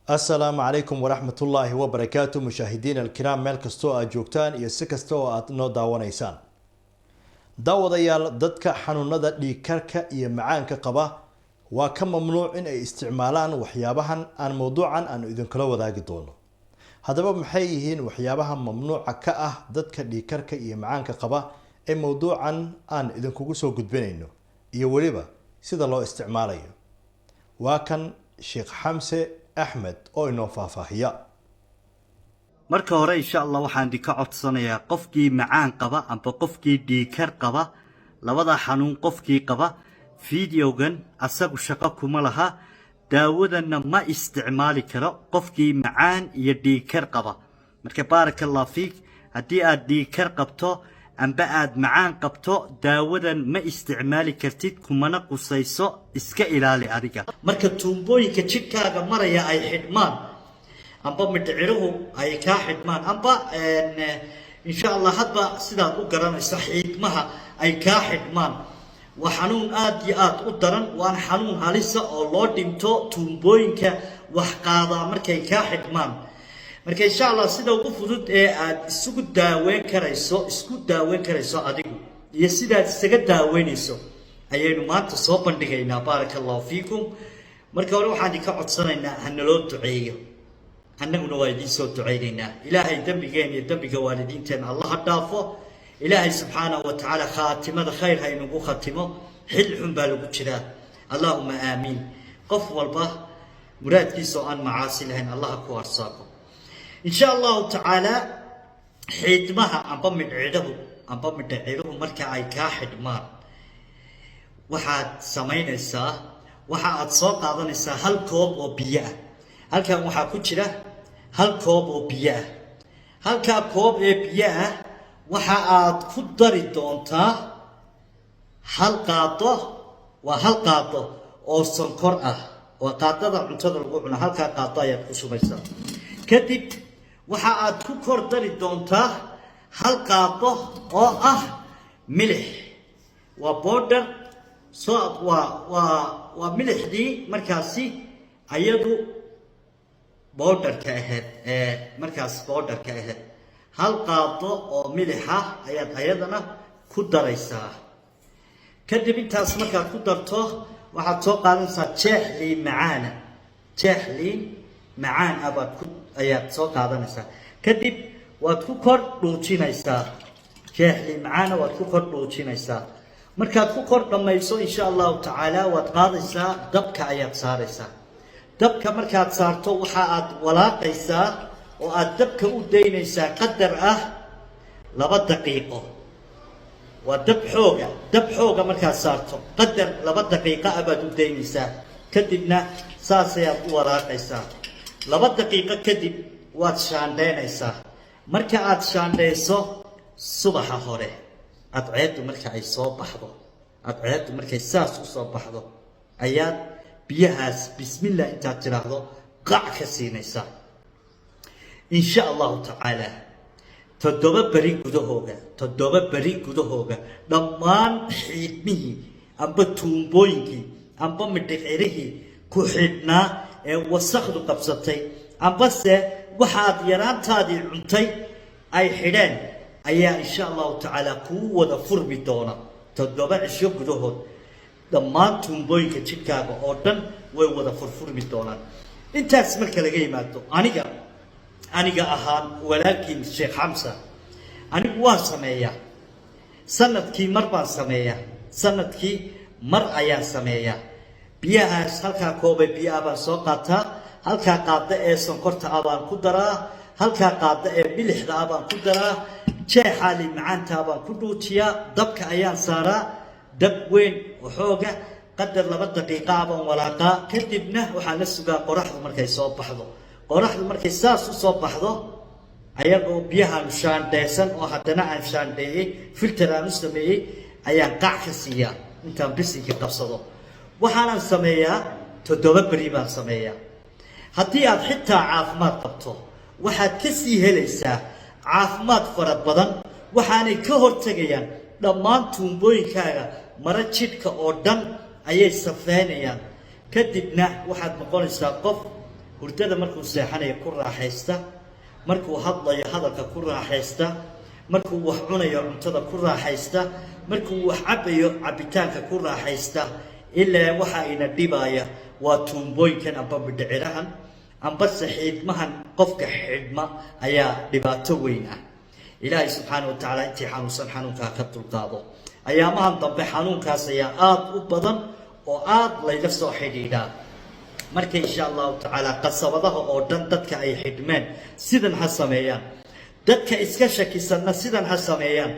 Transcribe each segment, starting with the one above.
Asalaamu calaykum waraxmatullaahi wabarakaatu, mushaahidiin alkiraam, meel kastoo aad joogtaan iyo si kasta oo aad noo daawanaysaan. Daawadayaal, dadka xanuunada dhiigkarka iyo macaanka qaba waa ka mamnuuc in ay isticmaalaan waxyaabahan aan mowduucan aanu idinkula wadaagi doono. Haddaba, maxay yihiin waxyaabaha mamnuuca ka ah dadka dhiigkarka iyo macaanka qaba ee mowduucan aan idinkugu soo gudbinayno, iyo weliba sida loo isticmaalayo? Waa kan Sheekh Xamse Axmed oo inoo faahfaahiya. Marka hore, insha Allah, waxaan idinka codsanayaa qofkii macaan qaba amba qofkii dhiigkar qaba, labada xanuun qofkii qaba, videogan asagu shaqo kuma laha, daawadanna ma isticmaali karo qofkii macaan iyo dhiigkar qaba. Marka baaraka Allah fiik, haddii aad dhiigkar qabto amba aad macaan qabto, daawadan ma isticmaali kartid, kumana qusayso, iska ilaali adiga. Marka tuumbooyinka jidhkaaga maraya ay xidhmaan amba midhciruhu ay kaa xidhmaan amba, insha Allah, hadba sidaad u garanayso, xiidmaha ay kaa xidhmaan, waa xanuun aada iyo aada u daran, waana xanuun halisa oo loo dhinto tuumbooyinka wax qaadaa markay kaa xidhmaan. Marka insha Allah, sida ugu fudud ee aad isugu daaweyn karayso, isku daaweyn karayso adigu iyo sidaad isaga daaweynayso ayaynu maanta soo bandhigaynaa. Baaraka Allahu fiikum. Marka hore waxaan idinka codsanaynaa hanaloo duceeyo, annaguna waa idiin soo ducaynaynaa. Ilaahay dembigeen iyo dembiga waalidiinteena Allaha dhaafo. Ilaahay subxaanahu wa tacaala khaatimada khayr ha inugu khatimo. Xil xun baa lagu jiraa. Allaahuma aamiin. Qof walba muraadkiisa oo aan macaasi lahayn Allaha ku arsaaqo, insha Allahu tacaala. Xiidmaha amba midhcidhahu amba midhaciruhu marka ay kaa xidhmaan, waxaad samaynaysaa, waxa aad soo qaadanaysaa hal koob oo biyo ah. Halkan waxaa ku jira hal koob oo biyo ah. Halkaa koob ee biyo ah waxa aad ku dari doontaa hal qaado, waa hal qaado oo sonkor ah, waa qaadada cuntada lagu cuno. Halkaa qaado ayaad ku shubaysaa. Kadib waxa aad ku kor dari doontaa hal qaado oo ah milix, waa powder, soo waa milixdii markaasi ayadu powderka ahayd, ee markaas powderka ahayd. Hal qaado oo milixa ayaad ayadana ku daraysaa. Kadib intaas markaad ku darto, waxaad soo qaadanaysaa jeex liin macaana, jeex liin macaan ah baad ku ayaad soo qaadanaysaa. Kadib waad ku kor dhuujinaysaa, jeex liin macaana waad ku kor dhuujinaysaa. Markaad ku kor dhammayso, insha Allahu tacaala, waad qaadaysaa, dabka ayaad saaraysaa. Dabka markaad saarto, waxa aad walaaqaysaa oo aad dabka u daynaysaa qadar ah 2 daqiiqo. Waa dab xooga. Dab xooga markaad saarto, qadar 2 daqiiqo ah baad u daynaysaa. Kadibna saas ayaad u walaaqaysaa. 2 daqiiqo kadib waad shaandhaynaysaa. Marka aad shaandhayso, subaxa hore cadceeddu marka ay soo baxdo, cadceeddu markay saas u soo baxdo, ayaad biyahaas bismillah intaad tidhaahdo qac ka siinaysaa, insha Allahu tacaala. 7 beri gudahooga, 7 beri gudahooga, dhammaan xiidmihii amba tuumbooyinkii amba midhicirihii ku xidhnaa ee wasakdu qabsatay ambase waxaad yaraantaadii cuntay ay xidheen ayaa insha Allahu tacaala kuu wada furmi doona. 7 cisho gudahood dhammaan tuumbooyinka jidhkaaga oo dhan way wada furfurmi doonaan. Intaas marka laga yimaado, aniga ahaan walaalkiin Sheekh Xamsa, anigu waan sameeyaa. Sanadkii mar baan sameeyaa, sanadkii mar ayaan sameeyaa. Biyahaas, halkaa koobay biyaha baan soo qaataa, halkaa qaada ee sonkorta ah baan ku daraa, halkaa qaada ee milixda ah baan ku daraa, jeexaa liin macaanta baan ku dhuujiyaa. Dabka ayaan saaraa, dab weyn oo xooga, qadar 2 daqiiqa ah baan walaaqaa. Kadibna waxaan la sugaa qoraxdu markay soo baxdo. Qoraxdu markay saas u soo baxdo, ayagoo biyahaanu shaandheysan oo haddana aan shaandheeyey, filter aan u sameeyey, ayaan qac ka siiyaa intaan bisinka qabsado. Waxaanan sameeyaa 7 beri baan sameeyaa. Haddii aad xitaa caafimaad qabto, waxaad ka sii helaysaa caafimaad fara badan. Waxaanay ka hortegayaan dhammaan tuumbooyinkaaga mara jidhka oo dhan ayay safeynayaan. Kadibna waxaad noqonaysaa qof hurdadiisu ay fiican tahay, caafimaad qaba. Hurdada markuu seexanayo ku raaxaysta, markuu hadlayo hadalka ku raaxaysta, markuu wax cunayo cuntada ku raaxaysta, markuu wax cabayo cabitaanka ku raaxaysta. Ilaa waxa ina dhibaya waa tuumbooyinkan amba mindhicirahan amba saxiidmahan qofka xidhma ayaa dhibaato weyn ah. Ilaahay subxaana wa tacaala intii xanuunsan xanuunkaa ka dulqaado. Ayaamahan dambe xanuunkaas ayaa aada u badan oo aada layla soo xidhiidhaa. Marka insha Allahu tacaala qasabadaha oo dhan dadka ay xidhmeen sidan ha sameeyaan, dadka iska shakisanna sidan ha sameeyaan.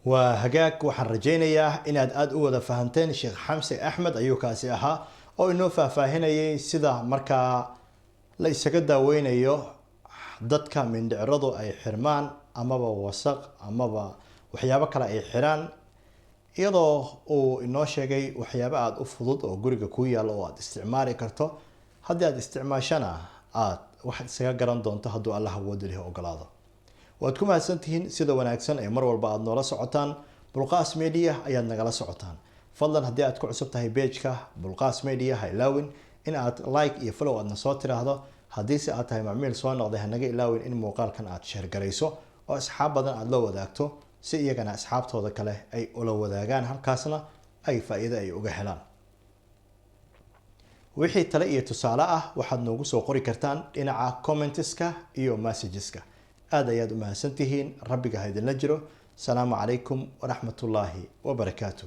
Waa hagaag, waxaan rajaynayaa inaad aada u wada fahanteen. Sheekh Xamse Axmed ayuu kaasi ahaa oo inoo faahfaahinayay sida markaa la isaga daaweynayo dadka mindhiciradu ay xirmaan amaba wasaq amaba waxyaabo kale ay xiraan, iyadoo uu inoo sheegay waxyaabo aada u fudud oo guriga ku yaalla oo aada isticmaali karto. Haddii aada isticmaashana aada waxaad isaga garan doonto hadduu Allah awood leh ogolaado. Waad ku mahadsantihiin sida wanaagsan ee mar walba aada noola socotaan. Bulqaas Media ayaad nagala socotaan. Fadlan haddii aad ku cusub tahay page-ka Bulqaas Media, ha ilaawin in aad like iyo follow aadna soo tiraahdo. Haddiise aad tahay macmiil soo noqday, hanaga ilaawin in muuqaalkan aad share garayso oo asxaab badan aada la wadaagto, si iyagana asxaabtooda kale ay ula wadaagaan, halkaasna ay faa'iido ay uga helaan. Wixii tale iyo tusaale ah waxaad noogu soo qori kartaan dhinaca comments-ka iyo messages-ka. Aada ayaad u mahadsantihiin. Rabbiga ha idinla jiro. Asalaamu calaykum waraxmatullaahi wabarakaatu.